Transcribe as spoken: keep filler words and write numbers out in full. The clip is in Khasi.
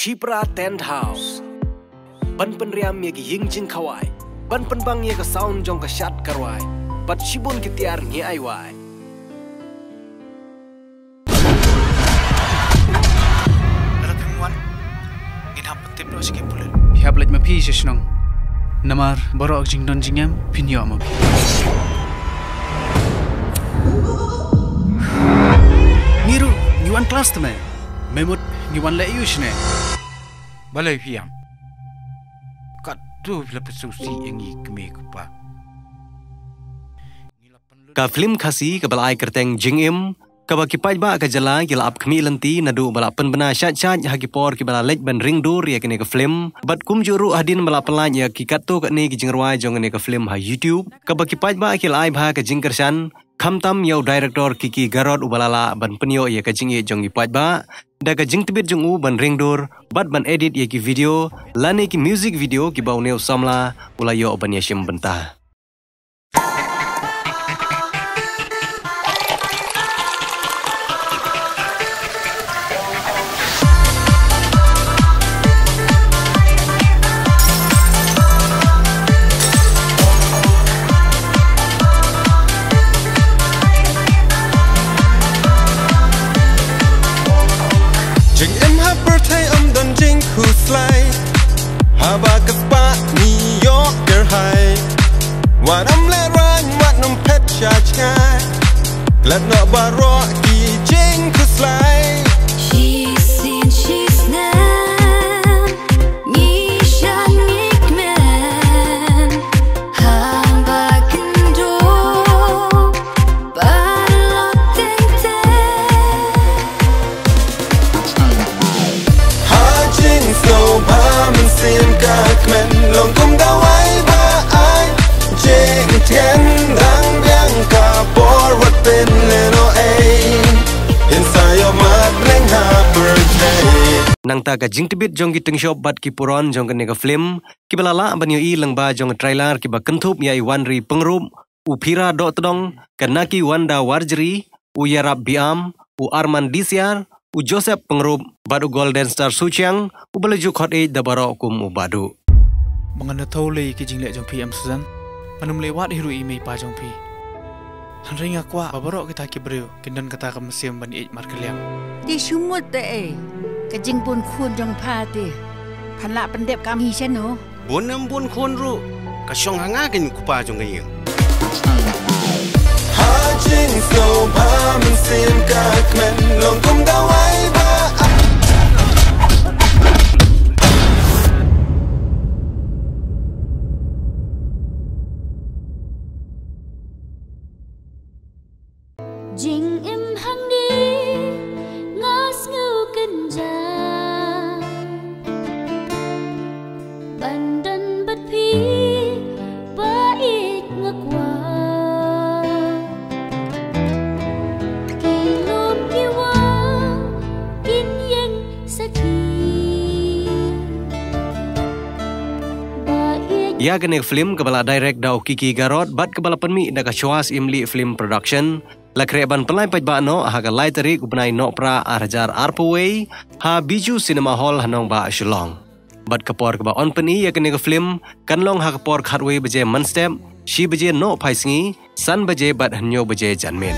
Tipra Tent House. Ban pynriam ïa ki ïing jingkhawai, ban pynbang ïa ka sound jong ka shad ka rwai, bad shibun ki tiar ngi ai wai. Lada phim wan, ngin hap pyntip noh sha ki pulit. Phi hap leit ma phi sha shnong. Namar baroh ka jingdon jingem phin ïoh ma phi. Ngi ruh ngi wan klas thymmai. Me mut ngi wan leh aïu shane? Balei phi ïam? Katto phi la pynsngewsih ïa ngi kmie kpa. Ka film Khasi kaba la ai kyrteng Jingim, kaba ki paidbah ka jylla ki la ap khmih lynti naduh ba la pynbna shait shait ha ki por kiba la leit ban ring dur ïa kane ka film, bad kumjuh ruh hadien ba la pynlait ïa ki katto katne ki jingrwai jong kane ka film ha YouTube, kaba ki paidbah ki la ai bha ka jingkyrshan, khamtam ïa u director Kiki Garod uba la lah ban pynïoh ïa ka jingïeit jong ki paidbah da ka jingtbit jong u ban ring dur bad ban edit ïa ki video lane ki music video kiba une u samla u la ïoh ban ïashim bynta. Jingim ha pyrthei ym don jingkhuslai. Haba ka spah ngi ïoh kyrhai. Wat ym lehraiñ, wat nym phet sha jngai. Klet noh baroh ki jingkhuslai. Shisien shisnem ngi shah ngi kmen. Haba kynduh paralok teng teng. Ha jingsngewbha mynsiem ka kmen, long kum dawai ba ai jingtngen, dang biang ka por wat pynlehnoh ei. Ngin sa ïoh mat leng ha pyrthei. Nangta ka jingtbit jong ki tyngshop bad ki puron jong kane ka film kiba la lah ban ïohi lyngba jong ka trailer kiba kynthup ïa i Wanri Pyngrope, u Phira Dohtdong, ka Naki Wanda Warjri, u Yarap Biam, u Arman Disiar, u Joseph Pyngrope bad u Golden Star Suchiang, uba la ju khot ïeit da baroh kum u Bah Duh. Ba ngan da thew lei ïa ki jingleh jong phi, em Susan. Ngan ym leh wad hi ruh ïa i mei i pa jong phi. Hynrei nga kwah ba baroh kita ki briew kin don kata ka mynsiem ban ïeit markylliang. Te shu mut te ei, ka jingbun khun jong pha te phan lah pyndep kam hi shano? Bun ym bun khun ruh, ka shong ha nga, ka kpa jong ka ïing. Ha jingsngewbha mynsiem ka kmen, long kum dawai ba Jingim hangne nga sngew kynjah ban don bad phi, ba ïeit nga kwah. Ki lum ki wah kin ïeng sakhi. Ba ïeit. Ïa kane ka film kaba la direct da u Kiki Garod bad kaba la pynmih da ka Shwas Imli Film Production, la khreh ban pynlait paidbah noh ha ka lai tarik u bnai Nohprah ar hajar arphew wei ha Bijou Cinema Hall ha nongbah Shillong. Bad ka por kaba yn pyni ïa kane ka film kan long ha ka por khatwei baje mynstep, shi baje nohphai sngi, san baje bad hynñiew baje janmiet.